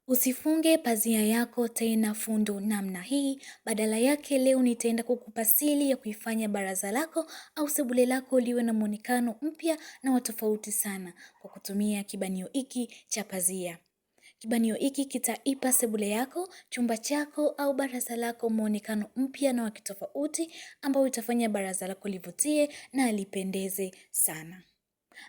Usifunge pazia yako tena fundo namna hii. Badala yake leo nitaenda kukupa siri ya kuifanya baraza lako au sebule lako liwe na muonekano mpya na wa tofauti sana kwa kutumia kibanio hiki cha pazia. Kibanio hiki kitaipa sebule yako, chumba chako au baraza lako muonekano mpya na wa kitofauti ambao utafanya baraza lako livutie na lipendeze sana.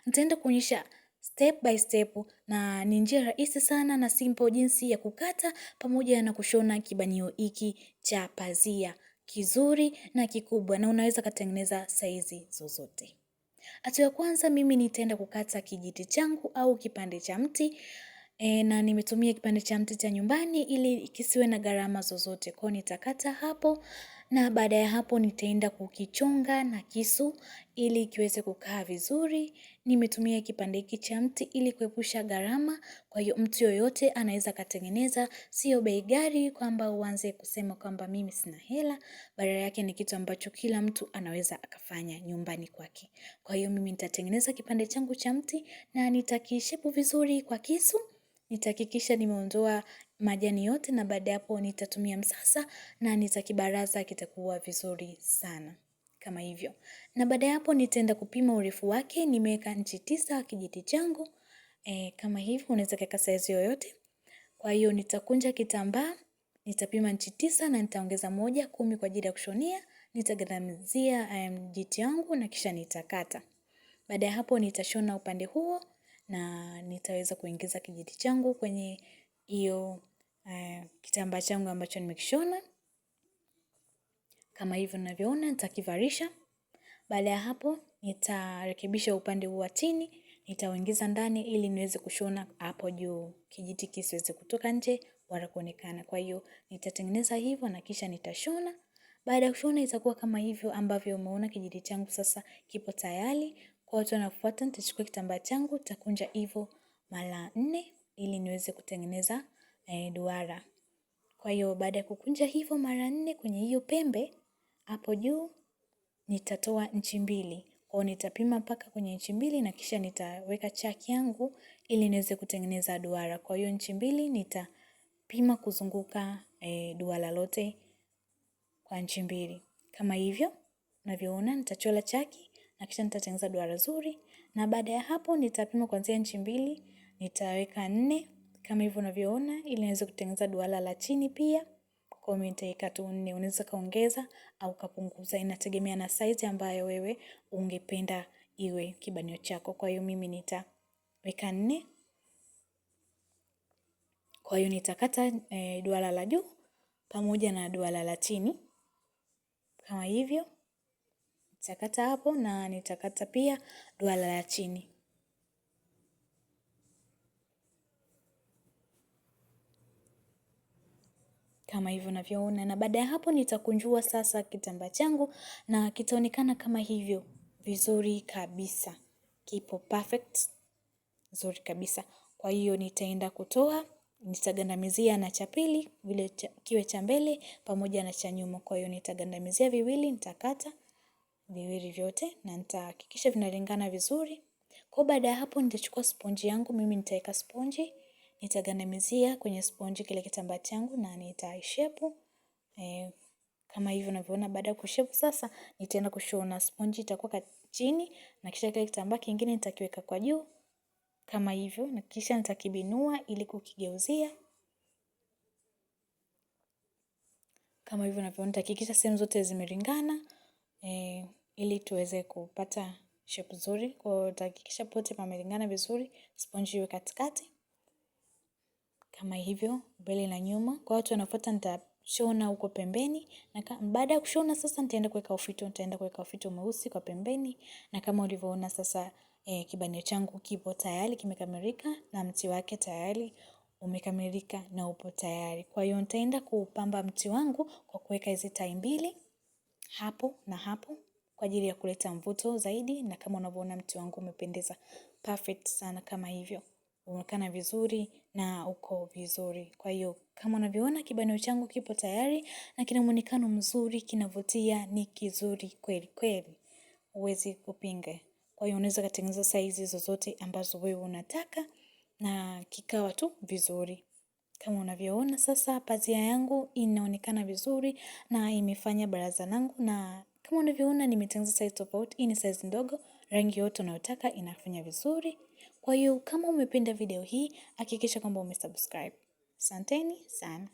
Nitaenda kuonyesha step by step na ni njia rahisi sana na simple jinsi ya kukata pamoja na kushona kibanio hiki cha pazia kizuri na kikubwa, na unaweza kutengeneza saizi zozote. Hatua ya kwanza, mimi nitaenda kukata kijiti changu au kipande cha mti na nimetumia kipande cha mti cha nyumbani ili kisiwe na gharama zozote. Kwa hiyo nitakata hapo na baada ya hapo nitaenda kukichonga na kisu ili kiweze kukaa vizuri. Nimetumia kipande hiki cha mti ili kuepusha gharama. Kwa hiyo mtu yoyote anaweza katengeneza, sio bei ghali kwamba uanze kusema kwamba mimi sina hela. Badala yake ni kitu ambacho kila mtu anaweza akafanya nyumbani kwake. Kwa hiyo mimi nitatengeneza kipande changu cha mti na nitakishepu vizuri kwa kisu. Nitahakikisha nimeondoa majani yote na baada ya hapo nitatumia msasa na nitakibaraza kitakuwa vizuri sana kama hivyo. Na baada ya hapo nitaenda kupima urefu wake, nimeweka inchi 9 kijiti changu kama hivyo, unaweza kuweka size yoyote. Kwa hiyo nitakunja kitambaa, nitapima inchi 9 na nitaongeza 1 10 kwa ajili ya kushonia, nitagandamizia jiti yangu na kisha nitakata. Baada ya hapo nitashona upande huo na nitaweza kuingiza kijiti changu kwenye hiyo kitambaa changu ambacho nimekishona. Kama hivyo unavyoona nitakivarisha. Baada ya hapo nitarekebisha upande huu wa chini, nitauingiza ndani ili niweze kushona hapo juu, kijiti kisiweze kutoka nje wala kuonekana. Kwa hiyo nitatengeneza hivyo na kisha nitashona. Baada ya kushona itakuwa kama hivyo ambavyo umeona kijiti changu sasa kipo tayari. Kwa watu wanaofuata nitachukua kitambaa changu, nitakunja hivyo mara 4 ili niweze kutengeneza duara. Kwa hiyo baada ya kukunja hivyo mara 4 kwenye hiyo pembe hapo juu nitatoa inchi 2. Kwa hiyo nitapima mpaka kwenye inchi 2 na kisha nitaweka chaki yangu ili niweze kutengeneza duara. Kwa hiyo inchi 2 nitapima kuzunguka duara lote kwa inchi 2. Kama hivyo unavyoona nitachola chaki na kisha nitatengeneza duara zuri. Na baada ya hapo nitapima kuanzia inchi 2, nitaweka 4 kama hivyo unavyoona ili niweze kutengeneza duara la chini pia. Kwa hiyo nitaweka tu 4, unaweza kaongeza au kapunguza, inategemea na size ambayo wewe ungependa iwe kibanio chako. Kwa hiyo mimi nitaweka 4. Kwa hiyo nitakata duara la juu pamoja na duara la chini kama hivyo. Nitakata hapo na nitakata pia duara la chini. Kama hivyo unavyoona. Na baada ya hapo nitakunjua sasa kitambaa changu na kitaonekana kama hivyo vizuri kabisa. Kipo perfect, nzuri kabisa. Kwa hiyo nitaenda kutoa, nitagandamizia na cha pili, vile kiwe cha mbele pamoja na cha nyuma. Kwa hiyo nitagandamizia viwili, nitakata viwili vyote na nitahakikisha vinalingana vizuri. Kwa baada ya hapo nitachukua sponji yangu, mimi nitaweka sponji, nitagandamizia kwenye sponji kile kitambaa changu na nitaishepu kama hivyo unavyoona. Baada ya kushepu sasa nitaenda kushona. Sponji itakuwa chini na kisha kile kitambaa kingine nitakiweka kwa juu kama hivyo, na kisha nitakibinua ili kukigeuzia kama hivyo unavyoona. Nitahakikisha sehemu zote zimelingana ili tuweze kupata shape nzuri. Kwa hiyo nitahakikisha pote pamelingana vizuri, sponji iwe katikati kama hivyo, mbele na nyuma. Kwa watu wanafuata nitashona huko pembeni, na baada ya kushona sasa nitaenda kuweka ufito, nitaenda kuweka ufito mweusi kwa pembeni. Na kama ulivyoona sasa kibanio changu kipo tayari, kimekamilika na mti wake tayari umekamilika na upo tayari. Kwa hiyo nitaenda kuupamba mti wangu kwa kuweka hizi tai 2 hapo na hapo kwa ajili ya kuleta mvuto zaidi. Na kama unavyoona mti wangu umependeza perfect sana kama hivyo. Unaonekana vizuri na uko vizuri. Kwa hiyo kama unavyoona kibanio changu kipo tayari na kina muonekano mzuri, kinavutia, ni kizuri kweli kweli. Huwezi kupinga. Kwa hiyo unaweza kutengeneza size zozote ambazo wewe unataka na kikawa tu vizuri. Kama unavyoona sasa, pazia yangu inaonekana vizuri na imefanya baraza langu, na kama unavyoona nimetengeneza size tofauti. Hii ni size ndogo, rangi yote unayotaka inafanya vizuri. Kwa hiyo kama umependa video hii, hakikisha kwamba umesubscribe. Asanteni sana.